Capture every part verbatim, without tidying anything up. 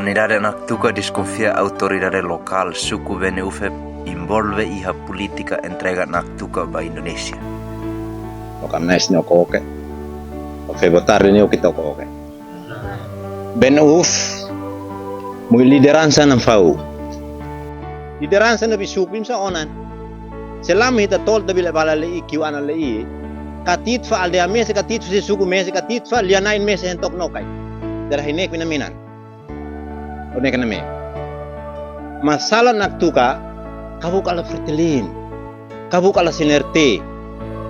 Komunidade Naktuka deskonfia autoridade lokal suku Benue involve iha polítika entrega Naktuka ba Indonézia. Oka mais ni okoke. Oke, boa tarde ni okita okoke. Benue, mui lideransa Naufau. Lideransa ne'ebé suku imi sa onan. Selama ita tol tabi le bala le i kiu ana le i. Ka tit fa aldeia mese, ka tit fa si suku mese, ka tit fa lia nain mese hentok nokai. Dera hinek mina minan. Onek na me. Masala Naktuka, ka buka la Fretilin, ka buka la CNRT,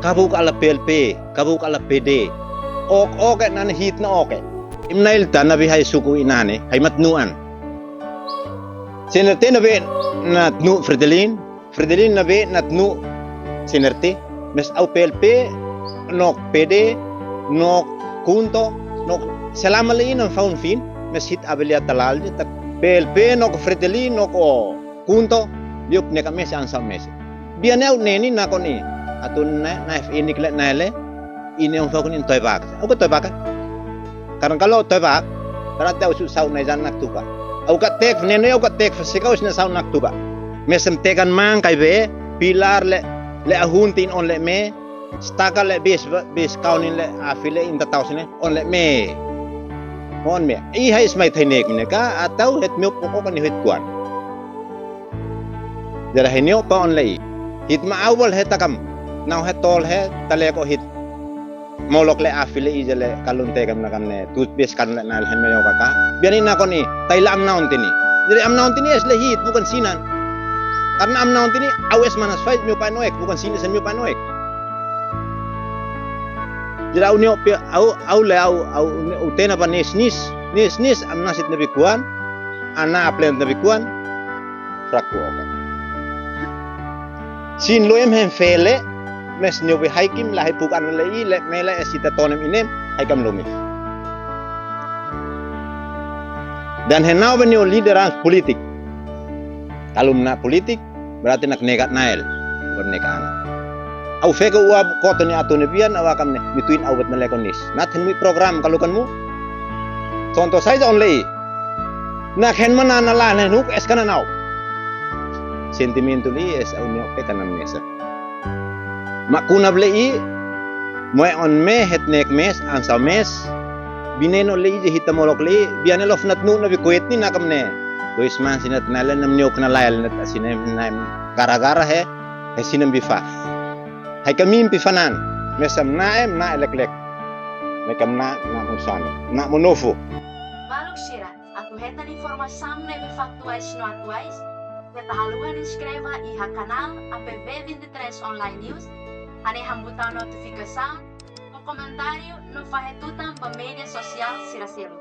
ka buka la PLP, ka buka la PD. Ok, oke, nani hit na oke. Im na ilta na bi hai suku inane, hai matnuan. CNRT na bi na tnu Fretilin, Fretilin na bi na tnu CNRT, mes au PLP, nok PD, nok KHUNTO, nok selama le i Naufau fin, mes hit abelia talal je, tak PLP, nok Fretilin, nok o KHUNTO, liuk neka mese ansau mese. Biane au neni nakon i, atu na, na F N I kle na le, i ne Naufau ni toibak. Au ka toibak. Karna kalau toibak, berarti au su sau na izan Naktuka. Au ka tek, neno au ka tek, sika us na sau Naktuka. Mesem tekan mang kai be, pilar le, le ahun tin on le me, staka le bis, bis kaunin le afile inta tau sine, on le me. On me. I hai smai tainek mine ka, atau het meu pokok ni het kuan. Jera he nio pa on le i. Hit ma au bol he takam. Nau he tol he, tale ko hit. Molok le afile i jele kalun tekam nakam ne. Tut bes kan le na le he me yo kaka. Biani nakon i. Tai la am naun tini. Jere am naun tini es le hit, bukan sinan. Karna am naun tini, au es manas fai, miu pa noek, bukan sinan sen miu pa noek. Jere au nio pe, au, au le au, au, au tena pa nes nis. Nes nis, am nasit nebi kuan. Ana aplen nebi kuan. Fraku oke. Sin luem hem fele, mes niobi haikim la hai pukan le i le me la esita tonem inem, haikam lumi. Dan henau be nio lideransa politik. Kalau na politik, berarti nak negat nael, bukan neka ana. Au feke ua koto ni atu ne bian, au akam ne, mituin au bet na lekonis. Nat hen mui program kalau kan mu. Contoh saja on le i. Na khen mana na la na nuk es kana nau. Sentimentu le i es au nio pe kana mesa. Ma kuna ble i, moe on me het nek mes, ansau mes. Bine no le i je hita molok le i, biane lof nat nu na bi kuet ni nakam ne. Dois man sinat na le nam nio kana lael nat asine na gara gara he, he sinam bi fa. Hai ka mimpi fanan, mesam na em na eleklek. Mekam na, na musan, na munofu. Baluk sira, atu hetan informasaun ne'ebé faktuais no atuais, keta haluha inskreve iha kanál A P V vinte e três Online News, hanehan butaun notifikasaun, no komentáriu, no fahe tutan ba média sosiál sira seluk.